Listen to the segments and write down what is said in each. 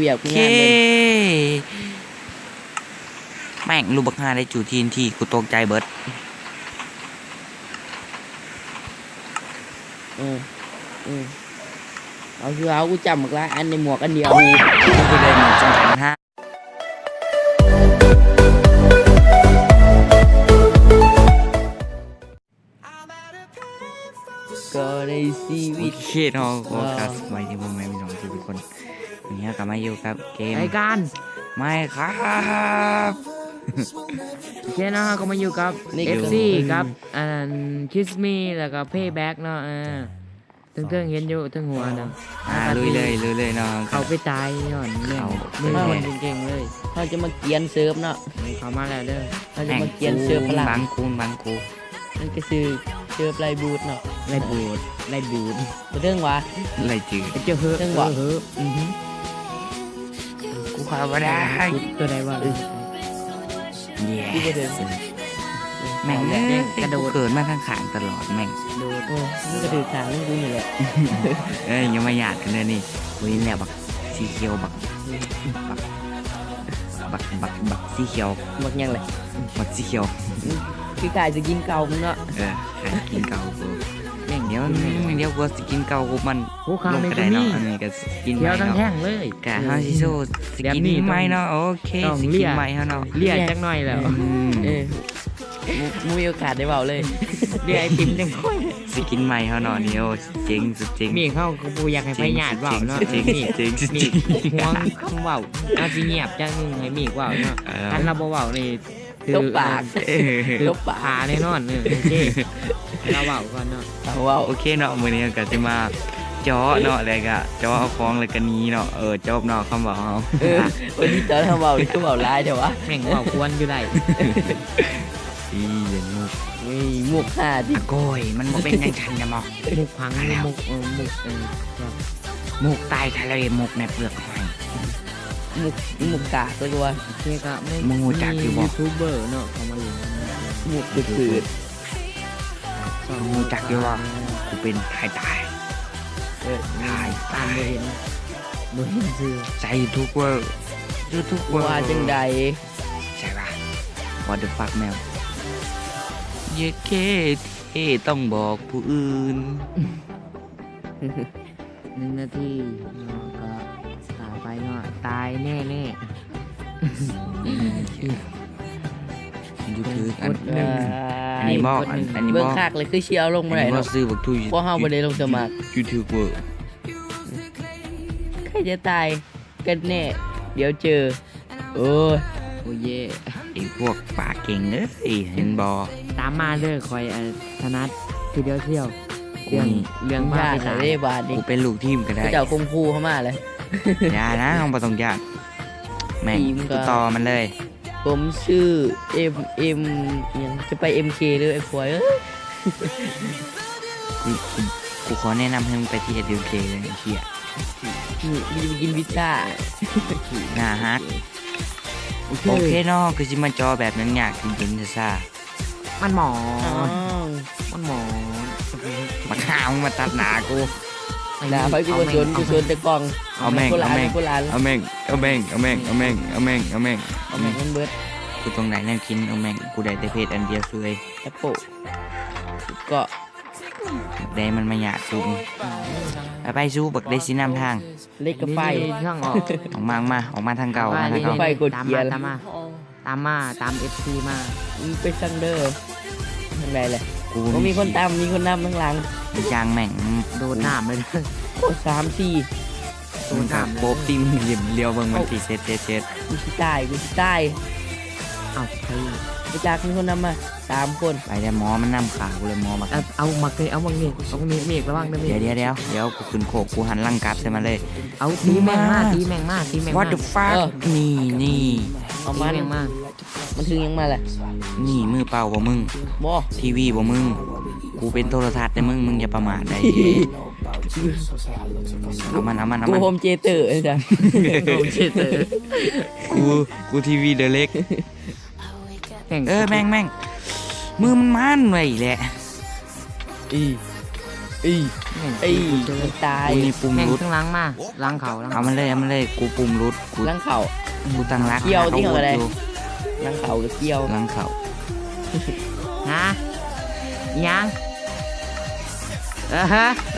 ວຽກ ໂອເຄ ງານເລີຍ ແມ່ງ ລູກບັກຫ່າໄດ້ຈູ່ ທີເອັນທີ ກູຕົກໃຈເບິດ ເອີ ເອີ ເອົາຄືເອົາ ກູຈຳບັກຫຼາຍອັນ ໃນໝວກອັນດຽວ ກູໄດ້ໝວກສອງອັນ ຮະ ກໍໃນຊີວິດ ໂອເຄເນາະ ຂໍ ອ່າ ກາບສະບາຍດີພໍ່ແມ່ພີ່ນ້ອງທຸກໆຄົນ ວັນນີ້ເຮົາກໍມາຢູ່ກັບເກມ ລາຍການ Minecraft ໂອເຄເນາະ ເຮົາກໍມາຢູ່ກັບ Nick ເອັບຊີ ກັບ ອັນ Kiss Me ແລ້ວກໍ Payback ເນາະ ເອີ ເທິງໆ ເຫັນຢູ່ເທິງຫົວນະ ອ່າ ລຸຍເລີຍ ລຸຍເລີຍເນາະ ເຂົ້າໄປຕາຍຍ້ອນແມ່ນ ເຂົ້າ ມືຄົນເກັ່ງໆ ເລີຍ ເຮົາຈະມາກຽນເສີບເນາະ ເຂົ້າມາແລ້ວເດີ ເຮົາຈະມາກຽນເສີບພະລັງ ບັງຄູນ ບັງຄູນ ມັນກໍຊື່ເສີບໄລ່ບູດເນາະ ໄລ່ບູດ ໄລ່ບູດ ບໍ່ເຖິງຫວາ ໄລ່ຈື່ ເຈີເຮີ ເຖິງຫວາ ເອີ ເຮີ ອືຮຶ ກູເຂົ້າບໍ່ໄດ້ ຕົວໃດວະ ເອີ Yes ແມ່ງເອີຍ ກະໂດດ ເກີດມາຂ້າງໆ ຕະຫຼອດແມ່ງ ໂດດ ໂອ້ ມັນກະຖືກທາງຂອງກູນີ້ແຫຼະ ເອີຍ ຢ່າມາຍາດກັນເດີນີ້ ກູເຫັນແລ້ວ ບັກສີຂຽວ ບັກ ບັກ ບັກ ບັກ ບັກສີຂຽວ ບັກຫຍັງລະ ບັກສີຂຽວ ອືມ ຄືຂາຍສະກິນເກົ່າມຶງເນາະ ເອີ ຂາຍສະກິນເກົ່າກູ ແມ່ງ ດຽວ ດຽວກູຊິກິນເກົ່າກູມັນ ໂອ້ ຂ້າງນີ້ກໍມີ ລົງໄປໄດ້ເນາະ ອັນນີ້ກໍສະກິນໃໝ່ເນາະ ຂຽວທັງແທ່ງເລີຍ ກະເຮົາຊິໂຊສະກິນໃໝ່ເນາະ ໂອເຄ ສະກິນໃໝ່ເຮົາເນາະ ເລຍຈັກໜ້ອຍແລ້ວ ອືມ ເອີ ບໍ່ມີໂອກາດໄດ້ເວົ້າເລີຍ ເລຍໄອຕິມຈັ່ງຄ່ອຍ ສະກິນໃໝ່ເຮົາເນາະ ນີ້ ໂອ້ ເຈັງສຸດເຈັງ ມີກເຮົາກໍບໍ່ຢາກໃຫ້ໃຜຍາດເວົ້າເນາະ ເຈັງ ເຈັງ ມີກ ເຈັງ ຫ່ວງຄຳເວົ້າ ເຮົາຊິງຽບຈັກໜຶ່ງໃຫ້ມີກເວົ້າເນາະ ເອີ ຄັນລາວບໍ່ເວົ້ານີ້ ຕົບປາກ ເອີ ຕົບປາກ ແນ່ນອນ ເອີ ໂອເຄ ລາວເວົ້າກ່ອນເນາະ ເອົາເວົ້າ ໂອເຄເນາະ ມື້ນີ້ເຮົາກໍຊິມາເຈາະເນາະ ແລ້ວກໍເຈາະເອົາຂອງ ແລ້ວກໍໜີເນາະ ເອີ ຈົບເນາະ ຄຳເວົ້າເຮົາ ເອີ ວັນນີ້ຕອນເຮົາເວົ້ານີ້ຄືເວົ້າຫຼາຍແທ້ຫວາ ແມ່ງເວົ້າກວນຢູ່ໄດ໋ ອີ ເປັນມຸກ ນີ້ມຸກຫາຕິ ອາໂກຍ ມັນບໍ່ເປັນຈັ່ງຊັ້ນນະໝໍ ມຸກຜັງ ເອົາແລ້ວ ມຸກ ເອີ ມຸກ ເອີ ມຸກໃຕ້ທະເລ ມຸກໃນເປືອກຫອຍ ມຸກ ມຸກກາກເລີຍວ່າ ໂອເຄ ກະ ມຶງຮູ້ຈັກຢູ່ບໍ່ ມີຢູທູບເບີເນາະ ເຂົ້າມາຫຼິ້ນ ມຸກຄື ມຶງຮູ້ຈັກຢູ່ບໍ່ ກູເປັນທ້າຍຕາຍ ເອີ ທ້າຍຕາຍ ບໍ່ເຫັນ ບໍ່ເຫັນຊື່ ໃສ່ຢູທູບເບີ ຢູທູບເບີ ວ່າຈັ່ງໃດ ໃສ່ວ່າ What the fuck man ເຢເຄເທ ຕ້ອງບອກຜູ້ອື່ນ ໜຶ່ງນາທີເນາະ ກໍຕາຍໄປເນາະ ຕາຍແນ່ໆ ຢູ່ຖືກອັນ ອັນນີ້ບໍ່ ອັນ ອັນນີ້ບໍ່ ເບິ່ງຄັກເລີຍ ຄືຊິເອົາລົງບໍ່ໄດ້ເນາະ ອັນນີ້ບໍ່ ຊື່ບັກທູ ພວກເຮົາບໍ່ໄດ້ລົງສະໝັກ ຢູທູບເບີ ໃຜຈະຕາຍກັນແນ່ ດຽວເຈີ ໂອ້ຍ ໂອ້ເຢ ໄອ້ພວກປາກເກັ່ງເອີຍ ເຫັນບໍ່ ຕາມມາເດີ ຂ້ອຍ ອັນ ຖະໜັດທີດຽວທ່ຽວ ເລື່ອງ ເລື່ອງພາໄປຕາຍ ເດ້ບາດນີ້ ກູເປັນລູກທີມກໍໄດ້ ເຈົ້າຂົ່ມຂູ່ເຂົ້າມາເລີຍ ຢ່ານະ ເຮົາບໍ່ຕ້ອງຢ້ານ ແມ່ງ ຕິດຕໍ່ມັນເລີຍ ຜົມຊື່ເອັມເອັມ ຫຍັງ ຈະໄປເອັມເຄເລີຍ ໄອ້ພວຍເອີຍ ກູ ກູ ກູຂໍແນະນຳໃຫ້ມຶງໄປທີ່ເອັມເຄເລີຍ ໄອ້ເຫ້ຍ ນີ້ ໄປກິນພິຊຊາ ໜ້າຮັກ ໂອເຄ ໂອເຄເນາະ ຄືຊິມາຈໍແບບຫຍັງຍາກ ກິນເຢັນຊາໆ ມັນໝອນ ອ້າວ ມັນໝອນ ບັກຫ່າ ມາຕັດໜ້າກູ ໜ້າໃຜກູບໍ່ສົນ ກູສົນແຕ່ກ້ອງ ເອົາແມ່ງ ເອົາແມ່ງ ເອົາແມ່ງ ເອົາແມ່ງ ເອົາແມ່ງ ເອົາແມ່ງ ເອົາແມ່ງ ເອົາແມ່ງ ເອົາແມ່ງມັນເບິດ ກູຕ້ອງໄດ້ແນວກິນ ເອົາແມ່ງ ກູໄດ້ແຕ່ເພດອັນດຽວເສຍ ແອັບເປິ້ນ ເກາະ ບັກແດມັນມາຍາດກູ ໄປໆ ຊູ ບັກແດຊິນຳທາງ ເຫຼັກກັບໄຟ ນີ້ທາງອອກ ອອກມາ ອອກມາ ອອກມາທາງເກົ່າ ອອກມາທາງເກົ່າ ໄຟໂຄດກຽນ ຕາມມາ ຕາມມາ ຕາມມາ ຕາມເອັບຊີມາ ມຶງໄປທາງເດີ ທາງໃດແຫຼະ ກູບໍ່ມີຄົນຕາມ ມີຄົນນຳທາງຫຼັງ ຢ່າງແມ່ງ ໂດດນ້ຳເລີຍ ໂອ້ ສາມສີ່ ໂດດນ້ຳ ໂປບຕິງ ລຽວເບິ່ງມັນຊິເຊັດ ເຊັດ ເຊັດ ກູຊິຕາຍ ກູຊິຕາຍ ເອົ້າ ໃຜ ບໍ່ຈັກ ມີຄົນນຳມາ ສາມຄົນ ໄປແລ້ວ ໝໍມັນນຳຂ້າກູເລີຍ ໝໍບັກ ເອົາ ເອົາໝາກນີ້ ເອົາໝາກນີ້ ເອົາໝາກນີ້ ເມກລະວັງເດີ ເມກ ດຽວໆ ດຽວ ດຽວ ກູຂຶ້ນໂຄກ ກູຫັນຫຼັງກັບໃສ່ມັນເລີຍ ເອົາ ຕີແມ່ງມາ ຕີແມ່ງມາ ຕີແມ່ງມາ What the fuck ເອີ ນີ້ ນີ້ ເອົາມັນ ຕີແມ່ງມາ ມັນຖືຫຍັງມາລະ ນີ້ມືເປົ່າບໍ່ມຶງ ບໍ່ ທີວີບໍ່ມຶງ ກູເປັນໂທລະທັດເດ້ມຶງ ມຶງຢ່າປະໝາດໄດ໋ ເອົາມັນ ເອົາມັນ ເອົາມັນ ກູໂຮມເຈເຕີ ໂຮມເຈເຕີ ກູ ກູທີວີເດີເລັກ ແມ່ງ ເອີ ແມ່ງ ແມ່ງ ມືມັນໝານໄວ້ແຫຼະ ອີ ອີ ແມ່ງ ເອີຍ ຕີກູເຊີຍ ມັນຕາຍ ກູນີ້ປຸ່ມຫຼຸດ ແມ່ງ ທາງຫຼັງມາ ຫຼັງເຂົ້າ ຫຼັງ ເອົາມັນເລີຍ ເອົາມັນເລີຍ ກູປຸ່ມຫຼຸດ ກູ ຫຼັງເຂົ້າ ກູຕັ້ງຫຼັກ ເອີ ກ່ຽວຕິເຂົາກໍໄດ້ ຫາອາວຸດຢູ່ ຫຼັງເຂົ້າກໍກ່ຽວ ຫຼັງເຂົ້າ ຫາ ອີຫຍັງ ເອີ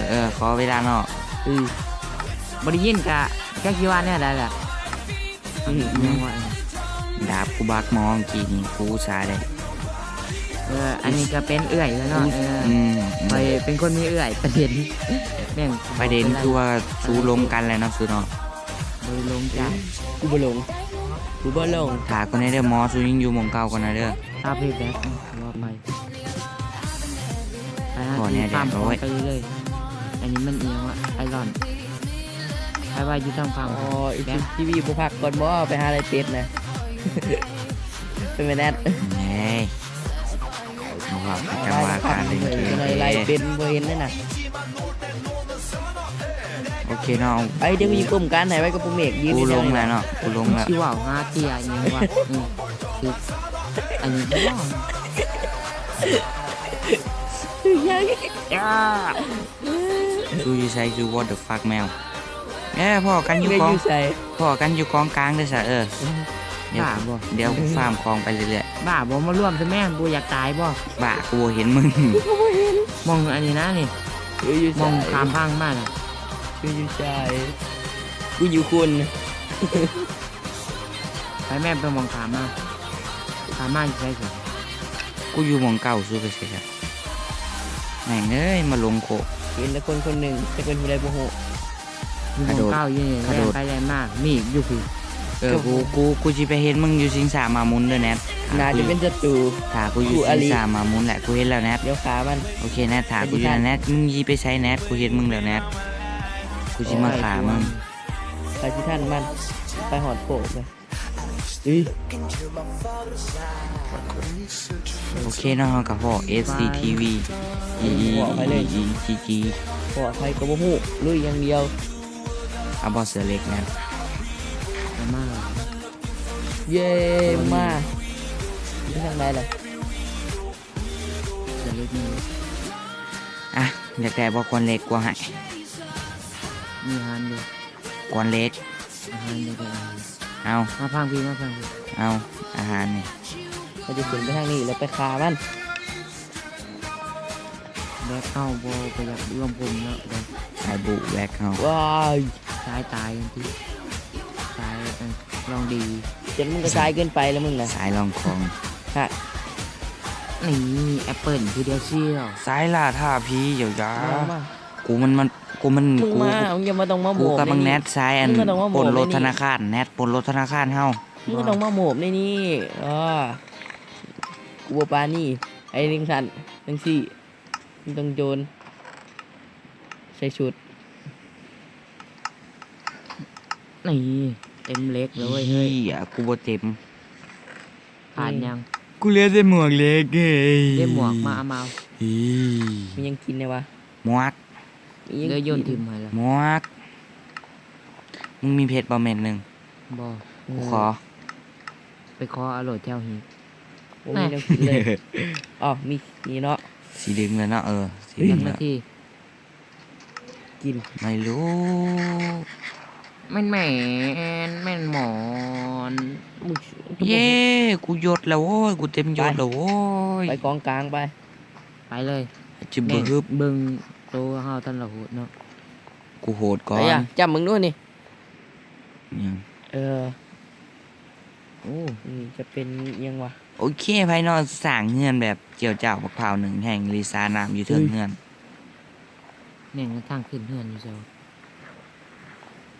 ເອີ ຂໍເວລາເນາະ ເອີ ບໍ່ໄດ້ຍິນກະ ຈັກຊິວ່າແນວໃດລະ. ອືມ ດາບກູບັກໝໍ້ກີ້ນີ້ ກູອຸດສ່າໄດ້ ເອີ ອັນນີ້ກໍເປັນເອື້ອຍເນາະ ເອີ ອືມ ຂ້ອຍເປັນຄົນມີເອື້ອຍ ປະເດັນ ແມ່ນ ປະເດັນຄືວ່າສູລົມກັນແລ້ວເນາະ ສູເນາະ ບໍ່ໄດ້ລົມຈ້າ ກູບໍ່ລົງ ກູບໍ່ລົງ ຖ້າກ່ອນແດ່ເດີໝໍ ສູຍັງຢູ່ໝ່ອງເກົ່າກ່ອນນະເດີ ຖ້າເພແບັກ ອືມ ວ່າໄປ ໄປຫາທີ່ຟາມຂອງໄປເລີຍ ອັນນີ້ມັນອີ່ຫຍັງວະ ໄອລອນ ໄປວ່າຢູ່ທາງຟາມ ອໍ ອີກ ແບບ ທີວີບໍ່ພັກກ່ອນບໍ່ ໄປຫາໄລ່ເປັດນະ ເປັນແມ່ນແອດ ເອີຍ ບໍ່ວ່າຄືຈັງຫວະການຫຼິ້ນເກມ ໄລ່ເປັດບໍ່ເຫັນເດ້ນະ ໂອເຄເນາະ ໄປ ດຽວມີກົມການໃຫ້ໄວ້ກັບຜູ້ເມກ ຢືນຢູ່ ກູລົງແລ້ວເນາະ ກູລົງແລ້ວ ຊິເວົ້າຫາເຕຍອີ່ຫຍັງວະ ອືມ ຄື ອັນນີ້ບໍ່ ຄືຫຍັງ ຊູຢູ່ໃສ ຊູ what the fuck man ເອີ ພໍ້ກັນຢູ່ກອງ ພໍ້ກັນຢູ່ກອງກາງເດີຊະ ເອີ ບ້າບໍ່ ດຽວຟາມຂອງໄປເລື້ອຍໆ ບ້າບໍ່ ມາລວມຊະແມ່ ບໍ່ຢາກຕາຍບໍ່ ບ້າ ກູບໍ່ເຫັນມຶງ ກູບໍ່ເຫັນ ໝ່ອງອັນນີ້ນະນີ້ ເອີ ຢູ່ໃສ ໝ່ອງຂ້າມທາງມານະ ເອີ ຢູ່ໃສ ກູຢູ່ຄຸນ ໄປແມ່ ໄປໝ່ອງຂ້າມມາ ຂ້າມມາຢູ່ໃສ ກູຢູ່ໝ່ອງເກົ່າ ຊູໄປໃສຊະ ແມ່ງເອີຍ ມາຫຼົງໂຄກ ເຫັນແຕ່ຄົນຄົນໜຶ່ງ ຈັກເປັນຜູ້ໃດບໍ່ຮູ້ ຢູ່ໝ່ອງເກົ່າຢູ່ນີ້ ກະໂດດ ແລ່ນໄປແລ່ນມາ ມີອີກຢູ່ພຸ້ນ ເອີ ກູ ກູ ກູຊິໄປເຫັນມຶງຢູ່ຊິງຊ້າມ້າໝູນເດີແນັດ ໜ້າຈະເປັນສັດຕູ ຖ້າກູຢູ່ຊິງຊ້າມ້າໝູນແຫຼະ ກູເຫັນແລ້ວແນັດ ດຽວຂ້າມັນ ໂອເຄແນັດ ຖ້າກູຢູ່ນັ້ນແນັດ ມຶງຊິໄປໃສແນັດ ກູເຫັນມຶງແລ້ວແນັດ ກູຊິມາຂ້າມຶງ ໃຜຊິທັນມັນ ໄປຮອດໂຄກເລີຍ ໂອເຄເນາະ ເຮົາກໍພໍ້ເອັຟຊີທີວີ ອີ ອີ ອີ ອີ ຈີ ຈີ ພໍ້ໃຜກໍບໍ່ຮູ້ ລຸຍຢ່າງດຽວ ເອົາບໍ່ເສືອເຫຼັກນັ້ນ ເອົາມາ ເຢ້ ມາ ໄປທາງໃດລະ ເສືອເຫຼັກນີ້ ອ່ະ ຢາກໄດ້ບໍ່ຄວານເຫຼັກ ກູໃຫ້ ມີອາຫານຢູ່ ຄວານເຫຼັກ ອາຫານຢູ່ໃດ ເອົາ ມາຟັງພີ້ ມາຟັງພີ້ ເອົາ ອາຫານນີ້ ເຮົາຈະຂຶ້ນໄປທາງນີ້ ແລ້ວໄປຂ້າມັນ ແບັກເຮົາບໍ່ ບໍ່ຢາກລວມກຸ່ມເນາະ ສາຍບູແບັກເຮົາ ວ້າຍ ສາຍຕາຍຈັ່ງຊີ້ ສາຍ ເອີ ລອງດີ ຈົນມຶງກໍສາຍເກີນໄປແລ້ວມຶງນະ ສາຍລອງຂອງ ຮະ ນີ້ ແອັບເປິ້ນທີດຽວຊິ ສາຍລ່າທ້າຜີ ຢາວຢາ ມາ ມາ ກູມັນ ມັນ ກູມັນ ມຶງ ກູ ມາ ມຶງຢ່າມາຕ້ອງມາໂມບ ກູກັບບັກແນັດ ສາຍອັນ ມຶງບໍ່ຕ້ອງມາໂມບ ປົນລົດ ໃນນີ້ ທະນາຄານ ແນັດປົນລົດທະນາຄານເຮົາ ມຶງບໍ່ຕ້ອງມາໂມບໃນນີ້ ເອີ ກູບໍ່ປານນີ້ ໄອ້ຈັ່ງຊັ້ນ ຈັ່ງຊີ້ ມຶງຕ້ອງໂຈນ ໃສ່ຊຸດ ນີ້ ເຕັມເຫຼັກເລີຍເຮີ້ຍ ເຮີ້ຍ ກູບໍ່ເຕັມ ຂາດຫຍັງ ກູເຫຼືອແຕ່ໝວກເຫຼັກເອີຍ ເດ ໝວກ ມາເອົາ ມາເອົາ ອີ ມີຫຍັງກິນແດ່ວະ ໝວກ ເຫຼືອໂຍນຖິ້ມໃຫ້ລະ ໝວກ ມຶງມີເພັດບໍ່ເມັດໜຶ່ງ ບໍ່ ກູຂໍ ເອີ ໄປຂໍເອົາໂລດແຖວຮີດ ບໍ່ມີແນວກິນເລີຍ ອ້າວ ມີ ນີ້ເນາະ ຊິດຶງແລ້ວເນາະ ເອີ ຊິດຶງແລ້ວ ຈັກນາທີ ກິນ ໄມ່ຮູ້ ແມ່ນ ແມ່ນ ແມ່ນໝອນ ເຢ້ ກູຍົດແລ້ວໂວ້ຍ ກູເຕັມຍົດແລ້ວໂວ້ຍ ໄປກອງກາງໄປ ໄປເລີຍ ຈະບຶບ ເບິ່ງໂຕເຮົາທັນລະໂຫດເນາະ ກູໂຫດກ່ອນ ໄປ ຈ້ຳເບິ່ງດູນີ້ ຫຍັງ ເອີ ໂອ້ ນີ້ຈະເປັນຫຍັງວະ ໂອເຄ ໃຜເນາະ ສ້າງເຮືອນແບບ ເຈົ້າເຈົ້າບັກພ້າວໜຶ່ງແຫ່ງ ລິສານ້ຳຢູ່ເທິງເຮືອນ ອືມ ແມ່ງທາງຂຶ້ນເຮືອນຢູ່ໃສວະ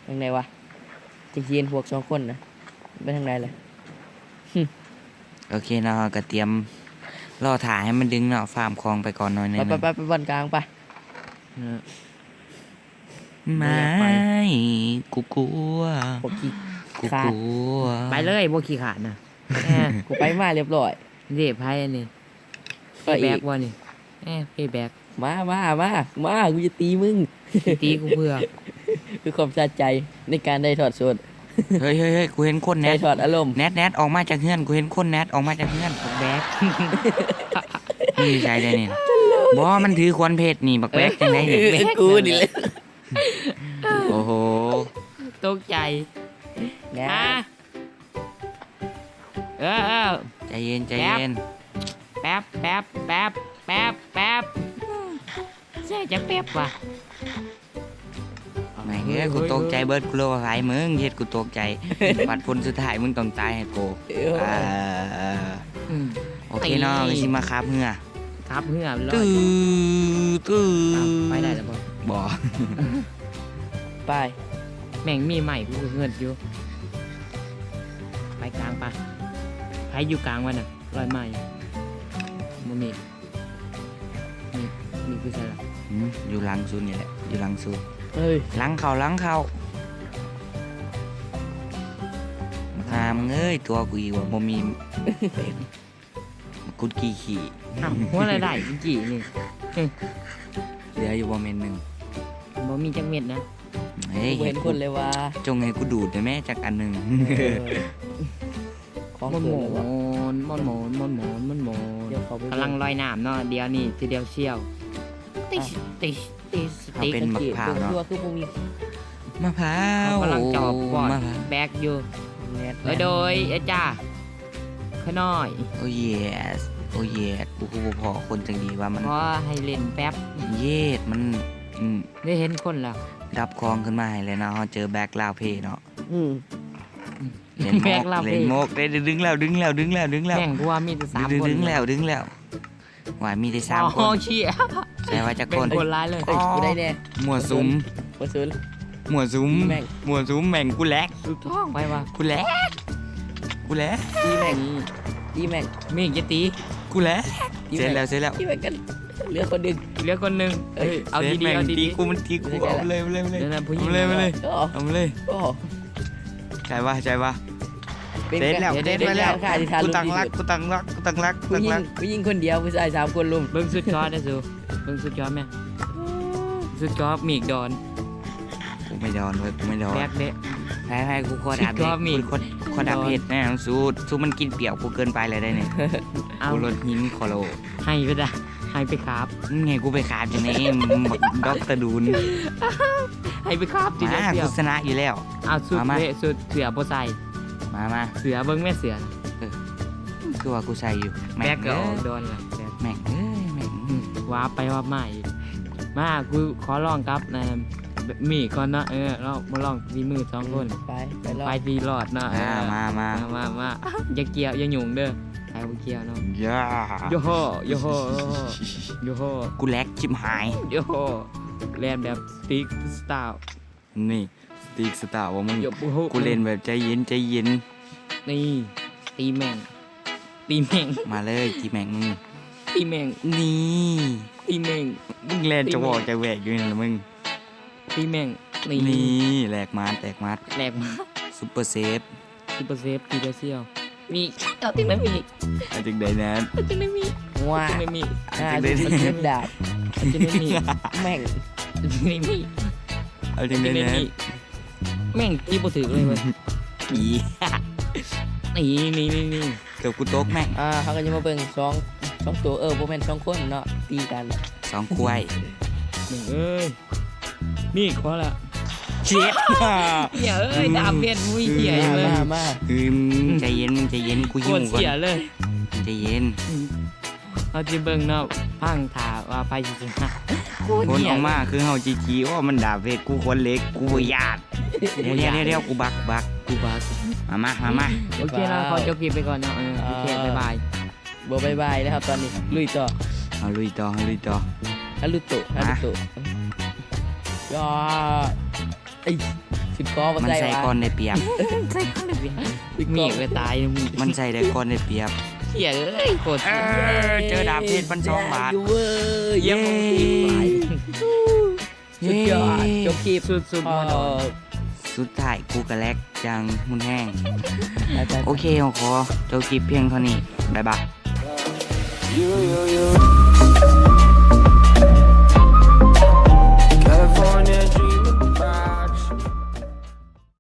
ທາງໃດວະ ຈັ່ງຊິເຫັນພວກສອງຄົນນະ ໄປທາງໃດລະ ໂອເຄເນາະ ເຮົາກໍຕຽມລໍຖ້າໃຫ້ມັນດຶງເນາະ ຟາມຂອງໄປກ່ອນໜ້ອຍໜຶ່ງ ໄປ ໄປ ໄປບ່ອນກາງໄປ ເອີ ບໍ່ຢາກໄປ ໄມ່ ກູກົວ ພວກຂີ້ ກູ ຂາດ ກູກົວ ໄປເລີຍ ບໍ່ຂີ້ຂາດນະ ເອີ ກູໄປມາລຽບຮ້ອຍ ເດ້ ໃຜອັນນີ້ ເພແບັກບໍ່ນີ້ ເພແບັກ ມາ ມາ ມາ ມາ ກູຈະຕີມຶງ ຊິຕີກູເພື່ອ ເພື່ອຄວາມສະໃຈໃນການໄດ້ຖອດສົດ ເຮີ້ຍ ເຮີ້ຍ ເຮີ້ຍ ກູເຫັນຄົນແນັດ ໄດ້ຖອດອາລົມ ແນັດ ແນັດ ອອກມາຈາກເຮືອນ ກູເຫັນຄົນແນັດ ອອກມາຈາກເຮືອນ ບັກແບັກ ມຶງຢູ່ໃສແດ່ນີ້ ບໍ່ ມັນຖືຂວານເພັດນີ້ ບັກແບກຈັ່ງໃດນີ້ ເອີ ແບກ ເອີ ກູນີ້ແຫຼະ ໂອ້ໂຫ ຕົກໃຈ ນະ ອ່ະ ເອີ ເອີ ໃຈເຢັນ ໃຈເຢັນ ແປັບ ແປັບ ແປັບ ແປັບ ແປັບ ໃສ່ຈັກແປັບວະ ແມ່ງເອີຍ ກູຕົກໃຈເບິດ ກູເລີຍວ່າໃຜ ມຶງເຮັດກູຕົກໃຈ ບັດຜົນສຸດທ້າຍມຶງຕ້ອງຕາຍໃຫ້ກູ ເອີ ອ່າ ອືມ ໂອເຄເນາະ ຊິມາຂັບເຮືອ ຂັບເຮືອ ຕື້ ຕື້ ອ້າວ ໄປໄດ້ແລ້ວບໍ່? ບໍ່ ໄປ ແມ່ງມີໄມ້ ກູເງິດຢູ່ ໄປກາງໄປ ໃຜຢູ່ກາງວະນະ? ລອຍມາຢູ່ ບໍ່ມີ ນີ້ ນີ້ຄືໃສລະ? ຫືມ ຢູ່ຫຼັງສູນນີ້ແຫຼະ ຢູ່ຫຼັງສູນ ເອີຍ ຫຼັງເຂົ້າ ຫຼັງເຂົ້າ ຫາມເອີຍ ຕົວະກູອີກວ່າບໍ່ມີ ກຸດຂີ້ຂີ້ ອ້າວ ຫົວລະໄດ້ກີ້ນີ້ ເຫຼືອຢູ່ບໍ່ເມັດໜຶ່ງ? ບໍ່ມີຈັກເມັດນະ ເຮີ້ຍ ກູບໍ່ເຫັນຄົນເລີຍວ່າ ຈົ່ງໃຫ້ກູດູດໄດ້ແມ້ຈັກອັນໜຶ່ງ ເອີ ຂອງເກີດແລ້ວບໍ່? ມ່ອນໆ ມ່ອນໆ ມ່ອນໆ ກຳລັງລອຍນ້ຳເນາະ ດຽວນີ້ທີດຽວຊຽວ ຕິດ ຕິດ ຕິດສະຕິກ ເຮົາເປັນໝາກພ້າວເນາະ ຄືວ່າຄືບໍ່ມີມະພ້າວ ເຮົາກຳລັງຈອບປ້ອນ ມະພ້າວ ແບກຢູ່ ແມ່ນ ເອີ ໂດຍ ເອີ ຈ້າ ຂະນ້ອຍ ໂອ້ເຢສ ໂອ້ເຢສ ກູຄືບໍ່ພໍ້ຄົນຈັ່ງດີວ່າມັນ ຂໍໃຫ້ເຫຼັ້ນແປັບ ເຢສ ມັນ ອືມ ໄດ້ເຫັນຄົນແລ້ວ ດັບຄອງຂຶ້ນມາໃຫ້ແລ້ວເນາະ ເຮົາເຈີແບກລາວເພເນາະ ອືມ ເຫຼັ້ນໂມກ ເຫຼັ້ນໂມກ ເດ້ ດຶງແລ້ວ ດຶງແລ້ວ ດຶງແລ້ວ ດຶງແລ້ວ ແມ່ງ ກູວ່າມີແຕ່ສາມຄົນ ດຶງແລ້ວ ດຶງແລ້ວ ວ່າມີແຕ່ສາມຄົນ ອໍ ເຊຍ ແຕ່ວ່າຈັກຄົນ ແມ່ງຄົນຫຼາຍເລີຍ ອໍ ຜູ້ໃດແດ່? ມົ້ວສຸມ ມົ້ວສຸມ ມົ້ວສຸມ ແມ່ງ ມົ້ວສຸມ ແມ່ງ ກູແຫຼກ ສຸດທ້ອງ ໃຜວະ? ກູແຫຼກ ກູແຫຼກ ຕີແມ່ງ ຕີແມ່ງ ມີກ ຢ່າຕີ ກູແຫຼກ ເສັດແລ້ວ ເສັດແລ້ວ ຕີແມ່ງກັນ ເຫຼືອຄົນໜຶ່ງ ເຫຼືອຄົນໜຶ່ງ ເອີຍ ເອົາດີໆ ເອົາດີໆ ຕີກູ ມັນຕີກູ ເອົາມາເລີຍ ເອົາມາເລີຍ ເອົາມາເລີຍ ເອົາມາເລີຍ ໂອ້ ໃຈວ່າ ໃຈວ່າ ເສັດແລ້ວ ເສັດໄປແລ້ວ ກູຕັ້ງຫຼັກ ກູຕັ້ງຫຼັກ ກູຕັ້ງຫຼັກ ຜູ້ຍິງ ຜູ້ຍິງຄົນດຽວ ຜູ້ຊາຍສາມຄົນລຸມ ເບິ່ງຊຸດຈອດເດ້ສູ ເບິ່ງຊຸດຈອດແມ່ ຊຸດຈອດມີກດອນ ກູໄມ່ດອນເວີຍ ກູໄມ່ດອນ ແບກເດ້ ໃຜໆ ກູຂໍດາບເດ້ ກູຂໍ ຂໍດາບເພັດແນ່ ສູ ສູມັນກິນປຽບກູເກີນໄປແລ້ວເດ້ນີ້ ເອົາ ກູລົດຫີນຂໍໂລ ໃຫ້ໄປດາ ໃຫ້ໄປຄາບ ມຶງໃຫ້ກູໄປຄາບຈັ່ງໃດ ບັກດັອກເຕີດູນ ໃຫ້ໄປຄາບ ມາ ກູຊະນະຢູ່ແລ້ວ ເອົາ ຊຸດ ມາ ເພ ຊຸດເສື້ອບໍ່ໃສ່ ມາ ມາ ເສື້ອເບິ່ງແມ່ ເສື້ອ ເອີ ຄືວ່າກູໃສ່ຢູ່ ແບກກໍອອກດອນລະ ແບກ ແມ່ງເອີຍ ແມ່ງ ອືມ ວ່າໄປວ່າມາອີກ ມາ ກູຂໍລອງກັບ ແມ່ນ ມີກ່ອນເນາະ ເອີ ລອງ ມາລອງຝີມືສອງຄົນ ອືມ ໄປ ໄປລອງ ໃຜຊິລອດເນາະ ອ່າ ເອີ ມາ ມາ ມາ ມາ ມາ ຢ່າກ່ຽວ ຢ່າຫຍຸ້ງເດີ ໃຜບໍ່ກ່ຽວເນາະ ຢ່າ ໂຢໂຮ ໂຢໂຮ ໂຢໂຮ ກູແລັກຊິບຫາຍ ໂຢໂຮ ແລ່ນແບບສະຕິກສະຕາວ ນີ້ ສະຕິກສະຕາວບໍ່ມຶງ ໂຢໂຮ ກູເຫຼັ້ນແບບໃຈເຢັນ ໃຈເຢັນ ນີ້ ຕີແມ່ງ ຕີແມ່ງ ມາເລີຍ ຕີແມ່ງ ອືມ ຕີແມ່ງ ນີ້ ຕີແມ່ງ ມຶງແລ່ນຈະວອກຈະແວກຢູ່ນີ້ລະມຶງ ຕີແມ່ງ ນີ້ ນີ້ ແຫຼກໝາດ ແຫຼກໝາດ ແຫຼກໝາດ ຊຸບເປີເຊບ ຊຸບເປີເຊບ ຕີໄດ້ສ່ຽວ ມີ ເອົາຈັ່ງໃດມີ ເອົາຈັ່ງໃດນະ ເອົາຈັ່ງໃດມີ ວ້າ ເອົາຈັ່ງໃດມີ ອ່າ ຈັ່ງໃດ ມັນເປັນດາບ ເອົາຈັ່ງໃດມີ ແມ່ງ ເອົາຈັ່ງໃດມີ ເອົາຈັ່ງໃດນະ ແມ່ງຕີບໍ່ຖືກເລີຍເວີຍ ອີ ນີ້ ນີ້ ນີ້ ເກືອບກູຕົກແມ່ງ ອ່າ ເຮົາກໍຈະມາເບິ່ງສອງ ສອງໂຕ ເອີ ບໍ່ແມ່ນສອງຄົນເນາະ ຕີກັນ ສອງຄວາຍ ແມ່ງເອີຍ ນີ້ຂໍລະ ເຈັບ ເຫ້ຍເອີຍ ດາບເພັດ ອຸ້ຍ ເຫ້ຍເອີຍ ມາ ມາ ອືມ ໃຈເຢັນ ໃຈເຢັນ ກູຫິ້ວກ່ອນ ໂຄດເສຍເລີຍ ໃຈເຢັນ ອືມ ເຮົາຊິເບິ່ງເນາະ ພັງຖ້າວ່າໃຜຊິຊະນະ ໂຄດ ຜົນອອກມາຄືເຮົາຈີຈີ ໂອ້ ມັນດາບເພັດ ກູຄົນເຫຼັກ ກູບໍ່ຢ້ານ ດຽວໆໆ ກູບັກ ບັກ ກູບັກ ມາ ມາ ມາ ໂອເຄເນາະ ຂໍຈົບຄລິບໄປກ່ອນເນາະ ເອີ ໂອເຄ ບາຍບາຍ ບໍ່ບາຍບາຍແລ້ວ ຕອນນີ້ລຸຍຕໍ່ ເຮົາລຸຍຕໍ່ ເຮົາລຸຍຕໍ່ ຮາລຸໂຕະ ຮາລຸໂຕະ ຢາ ເອີຍ ສຸດຄໍບໍ່ໃສ່ ມັນໃສ່ກ່ອນໄດ້ປຽບ ໃສ່ກ່ອນໄດ້ປຽບ ມີກໄປຕາຍ ມັນໃສ່ໄດ້ກ່ອນໄດ້ປຽບ ເຫ້ຍເອີຍ ໂຄດ ເອີ ເຈີດາບເພັດພັນສອງບາດ ເຢ້ ສຸດຍອດ ຈົບຄລິບ ສຸດໆ ໂອ້ ສຸດທ້າຍກູກະແລັກຢ່າງຮຸນແຮງ ໂອເຄ ເຮົາຂໍຈົບຄລິບພຽງເທົ່ານີ້ ບາຍບາຍ.